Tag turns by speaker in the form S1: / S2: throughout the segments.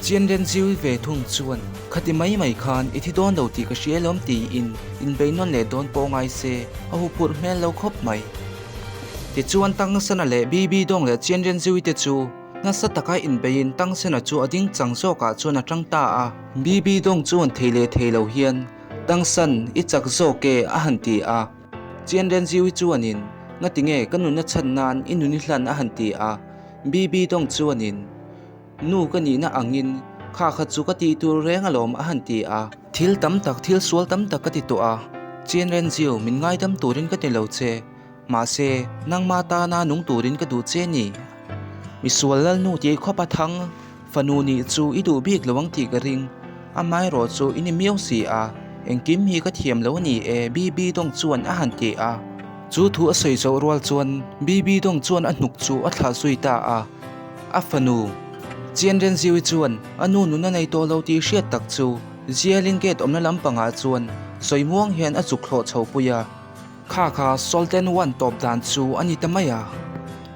S1: Chianrenziui ve thung chuan, Khati mai mai khan i thi dawn lo tih ka hria lawm tiin inbei nawn leh dawn pawh ngai se, a huphurh hmel lo khawp mai. Tichuan Tangsana leh Bibi Dawng leh Chianrenziui te chu nasa taka inbeiin Tangsana chu a ding chang zawkah chuan a tang ta a. Bibi Dawng chuan thei leh thei lo hian, Tangsan, i chak zawk e a han ti a. Chianrenziui chuanin, Ngatinge ka nunna chhan nan i nun i hlan a han ti a. Bibi Dawng chuanin, Nu ka nihna angin kha kha chu ka tih tur reng alawm a han ti a. Thil tam tak, thil sual tam tak ka ti tawh a, Chian Renziu, min ngaidam turin ka ti lo che. Mahse, nangma tana nung turin ka duh che ni. Misual Lalnu tih khawpa thang fanu nih chu i duh bik lo ang tih ka ring. Amaherawh chu i ni miau si a, engkim hi ka thiam lo a ni e, BB Dawng chuan a han ti a. Chu thu a sawi zawh rual chuan BB Dawng chuan a hnuk chu a thlah zui ta a. A fanu, Chian Renziui chuan a nu nun a nei tawh lo tih hriat tak chu Zialin gate awmna lampangah chuan sawi muang hian a chuk thlawh chho pui a. Kha kha Solten One tawp dan chu a ni ta mai a.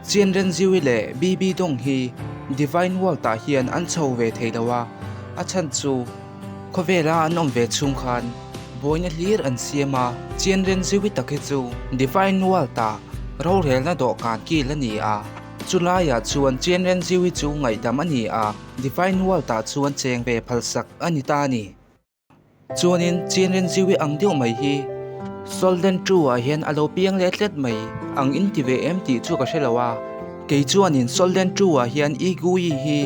S1: Chian Renziui leh BB Dong hi Divine World ah hian an chho ve thei lo a, a chhan chu khawvela an awm ve chhung khan buaina hlir an siam a. Chian Renziui tak hi chu Divine World ah rorelna dawhkan kil a ni a. Chu laiah chuan Chian Renziui chu ngaihdam a ni a, Divine World-ah chuan cheng ve phalsak a ni ta a ni. Chuanin Chian Renziui ang deuh mai hi Solden Two-ah hian a lo piang leh tlet mai ang in ti ve em tih chu ka hre lo a. Kei chuanin Solden Two-ah hian I Gui hi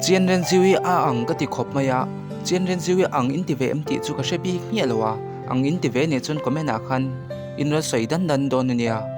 S1: Chian Renziui a ang ka ti khawp mai a, Chian Renziui ang in ti ve em tih chu ka hre bik hmiah lo a, ang in ti ve nih chuan comment-ah khan in rawn sawi dan dan dawn a nia.